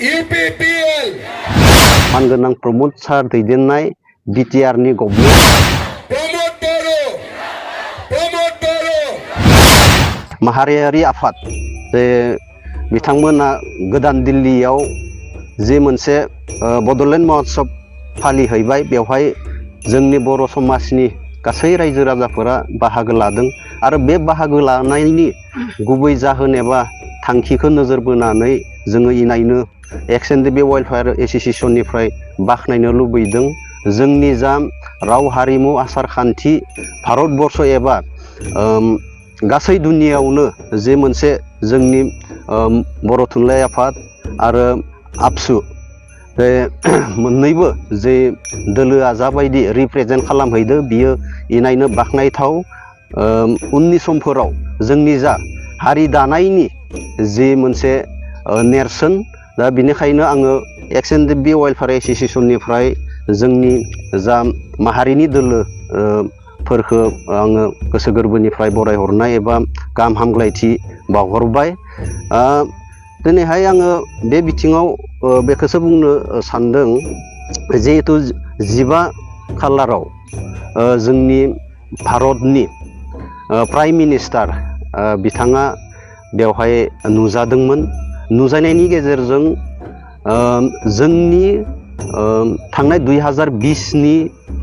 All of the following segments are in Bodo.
UPPL मानगोनां प्रमोद सार दैदेननाय BTR नि गभर्नमेन्ट माहारियारि आफाद जे बिथांमोना गोदान दिल्लीयाव जे मोनसे बड'लेण्ड महोत्सव फालिहैबाय बेवहाय जोंनि बर' समाजनि गासै रायजो राजाफोरा बाहागो लादों आरो बे बाहागो लानायनि गुबै जाहोन एबा थांखिखौ नोजोर बोनानै जोङो इनायनो XNDB वेलफेयार एसोसिएशननिफ्राय बाख्नायनो लुबैदों जोंनि जा राव हारिमु आसार खान्थि भारतबर्ष एबा गासै दुनियावनो जे मोनसे जोंनि बर' थुनलाइ आफाद आरो आबसु बे मोननैबो जे दोलोआ जाबायदि रिप्रेजेन्ट खालामहैदो बियो इनायनो बाख्नायथाव उननि समफोराव जोंनि जा हारि दानायनि जि मोनसे नेरसोन दा बिनिखायनो आङो XNDB वेलफेयार एसोसिएशननिफ्राय जोंनि जा माहारिनि दोलो फोरखौ आङो गोसो गोरबोनिफ्राय बरायहरनाय एबा गाहाम हामग्लायथि बावहरबाय दिनैहाय आङो बे बिथिङाव बेखौसो बुंनो सानदों जिहेतु 15 खालाराव जोंनि भारतनि प्राइम मिनिस्टार बिथाङा बेवहाय नुजादोंमोन नुजानायनि गेजेरजों जोंनि थांनाय 2020 नि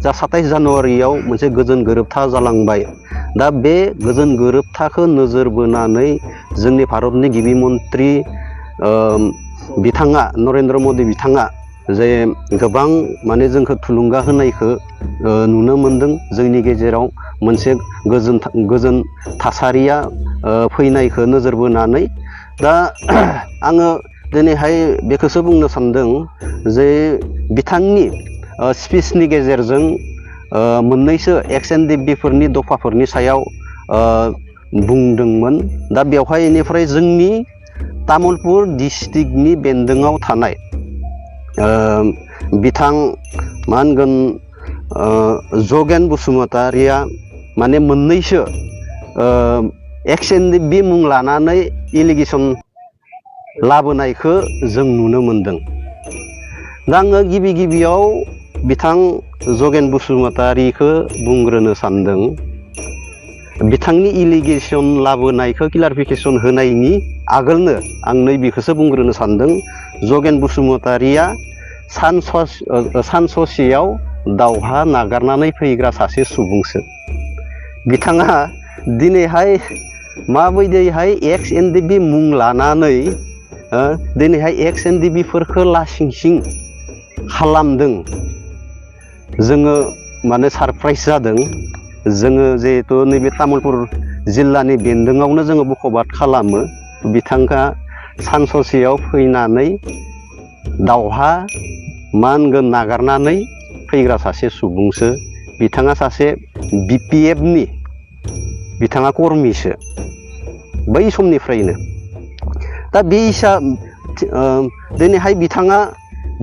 जा 27 जानुवारियाव मोनसे गोजोन गोरोबथा जालांबाय दा बे गोजोन गोरोबथाखौ नोजोर बोनानै जोंनि भारतनि गिबि मन्त्रि बिथाङा नरेन्द्र मदि बिथाङा जे गोबां माने जोंखौ थुलुंगा होनायखौ नुनो मोनदों जोंनि गेजेराव मोनसे गोजोन थासारिया फैनायखौ नोजोर बोनानै दा आङो दिनैहाय बेखौसो बुंनो सानदों जे बिथांनि स्पिचनि गेजेरजों मोननैसो XNDB फोरनि दफाफोरनि सायाव बुंदोंमोन दा बेवहाय इनिफ्राय जोंनि तामुलपुर डिस्ट्रिक्टनि बेन्दोङाव थानाय बिथां मा होनगोन जगेन बसुमतारिया माने मोननैसो XNDB मुं लानानै एलिगेसन लाबोनायखौ जों नुनो मोनदों दा आङो गिबियाव बिथां जगेन बसुमतारिखौ बुंग्रोनो सानदों बिथांनि एलिगेसन लाबोनायखौ क्लारिफिकेसन होनायनि आगोलनो आं नैबेखौसो बुंग्रोनो सानदों जगेन बसुमतारिया सान ससेयाव दावहा नागारनानै फैग्रा सासे सुबुंसो बिथाङा दिनैहाय माबायदिहाय XNDB मुं लानानै दिनैहाय XNDB फोरखौ लासिंसिं खालामदों जोङो माने सारप्राइज जादों जोङो जिहेतु नैबे तामुलपुर जिल्लानि बेन्दोङावनो जोङो बखबाद खालामो बिथाङा सान ससेयाव फैनानै दावहा मा होनगोन नागारनानै फैग्रा सासे सुबुंसो बिथाङा सासे BPF नि बिथाङा कर्मिसो बै समनिफ्रायनो दा बे हिसाब दिनैहाय बिथाङा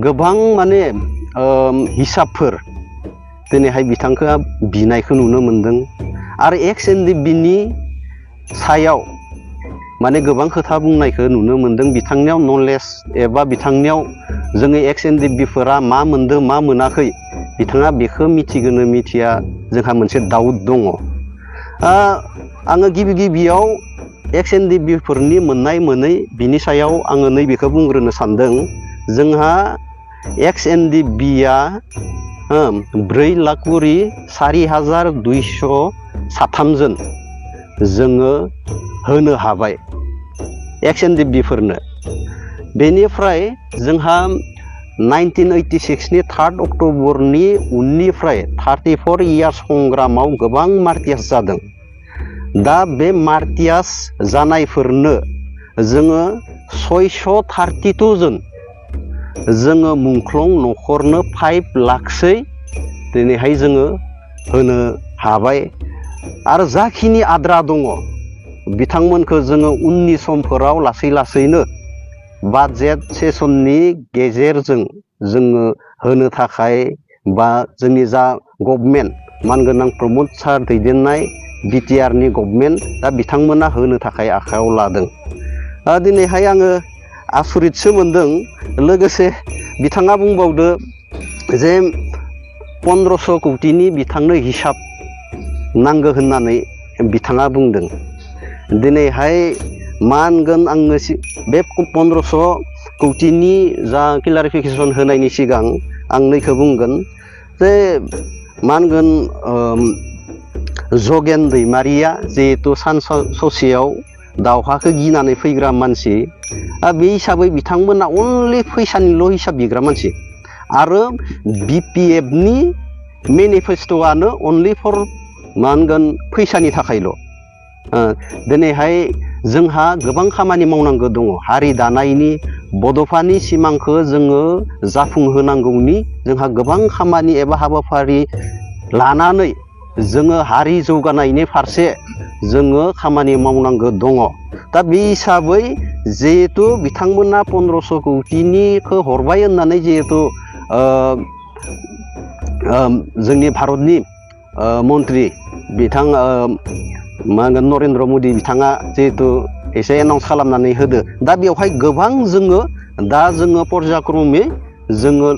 गोबां माने हिसाबफोर दिनैहाय बिथांखौ बिनायखौ नुनो मोनदों आरो XNDB नि सायाव माने गोबां खोथा बुंनायखौ नुनो मोनदों बिथांनियाव नलेज एबा बिथांनियाव जोङो XNDB फोरा मा मोनदों मा मोनाखै बिथाङा बेखौ मिथिगोनो मिथिया जोंहा मोनसे डाउट दङ आङो गिबियाव XNDB फोरनि मोननाय मोनै बिनि सायाव आङो नैबेखौ बुंग्रोनो सानदों जोंहा XNDB आ 4,04,203 जन जोङो होनो हाबाय XNDB फोरनो बेनिफ्राय जोंहा 1986 नि 3 अक्ट'बरनि उननिफ्राय 34 इयार्स संग्रामाव गोबां मार्टियास जादों दा बे मार्टियास जानायफोरनो जोङो 632 जन जोङो मुंख्लं न'खरनो 5 लाखसै दिनैहाय जोङो होनो हाबाय आरो जाखिनि आद्रा दङ बिथांमोनखौ जोङो उननि समफोराव लासैनो बाजेट सेसननि गेजेरजों जोङो होनो थाखाय बा जोंनि जा गभर्नमेन्ट मानगोनां प्रमोद सार दैदेननाय BTR नि गभर्नमेन्ट दा बिथांमोना होनो थाखाय आखायाव लादों दिनैहाय आङो आसरितसो मोनदों। लोगोसे बिथाङा बुंबावदो जे 1500 कौटिनि बिथांनो हिसाब नांगौ होननानै बिथाङा बुंदों। दिनैहाय मा होनगोन आङो बे 1500 कौटिनि जा क्लारिफिकेसन होनायनि सिगां आं नैखौ बुंगोन जे मा होनगोन जगेन दैमारिया जिहेतु सान ससेयाव दावहाखौ गिनानै फैग्रा मानसि, बे हिसाबै बिथांमोना अनलि फैसानिल' हिसाब बिग्रा मानसि आरो BPFनि मेनिफेस्ट'आनो अनलि फर मा होनगोन फैसानि थाखायल'। दिनैहाय जोंहा गोबां खामानि मावनांगौ दङ। हारि दानायनि बड'फानि सिमांखौ जोङो जाफुंहोनांगौनि जोंहा गोबां खामानि एबा हाबाफारि लानानै जोङो हारि जौगानायनि फारसे जोङो खामानि मावनांगौ दङ। दा बे हिसाबै जिहेतु बिथांमोना 1500 कौटिनिखौ हरबाय होननानै जिहेतु जोंनि भारतनि मन्त्रि बिथां मा होनगोन नरेन्द्र मदि बिथाङा जिहेतु एसे एनाउन्स खालामनानै होदो। दा बेवहाय गोबां जोङो पर्यायक्रमै जोङो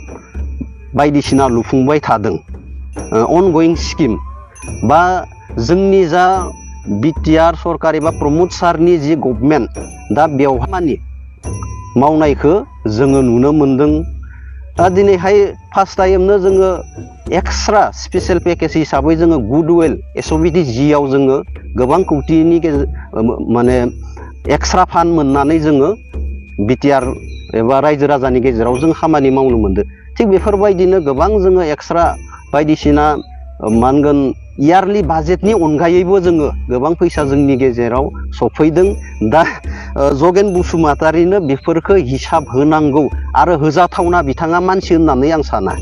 बायदिसिना लुफुंबाय थादों। अनगयिं स्किम बा जोंनि जा बिटिआर सरकार एबा प्रमद सारनि जि गभर्नमेन्ट दा बेवहाय मानि मावनायखौ जोङो नुनो मोनदों। दा दिनैहाय फार्स्ट टाइमनो जोङो एक्सट्रा स्पेशल पेकेज हिसाबै जोङो गुडविल SOBD जिआव जोङो गोबां कौटिनि माने एक्सट्रा फान्ड मोननानै जोङो बिटिआर एबा रायजो राजानि गेजेराव जों खामानि मावनो मोनदों। थिग बेफोरबायदिनो गोबां जोङो एक्सट्रा बायदिसिना मा होनगोन इयारलि बाजेटनि अनगायैबो जोङो गोबां फैसा जोंनि गेजेराव सफैदों। दा जगेन बसुमतारिनो बेफोरखौ हिसाब होनांगौ आरो होजाथावना बिथाङा मानसि होननानै आं साना।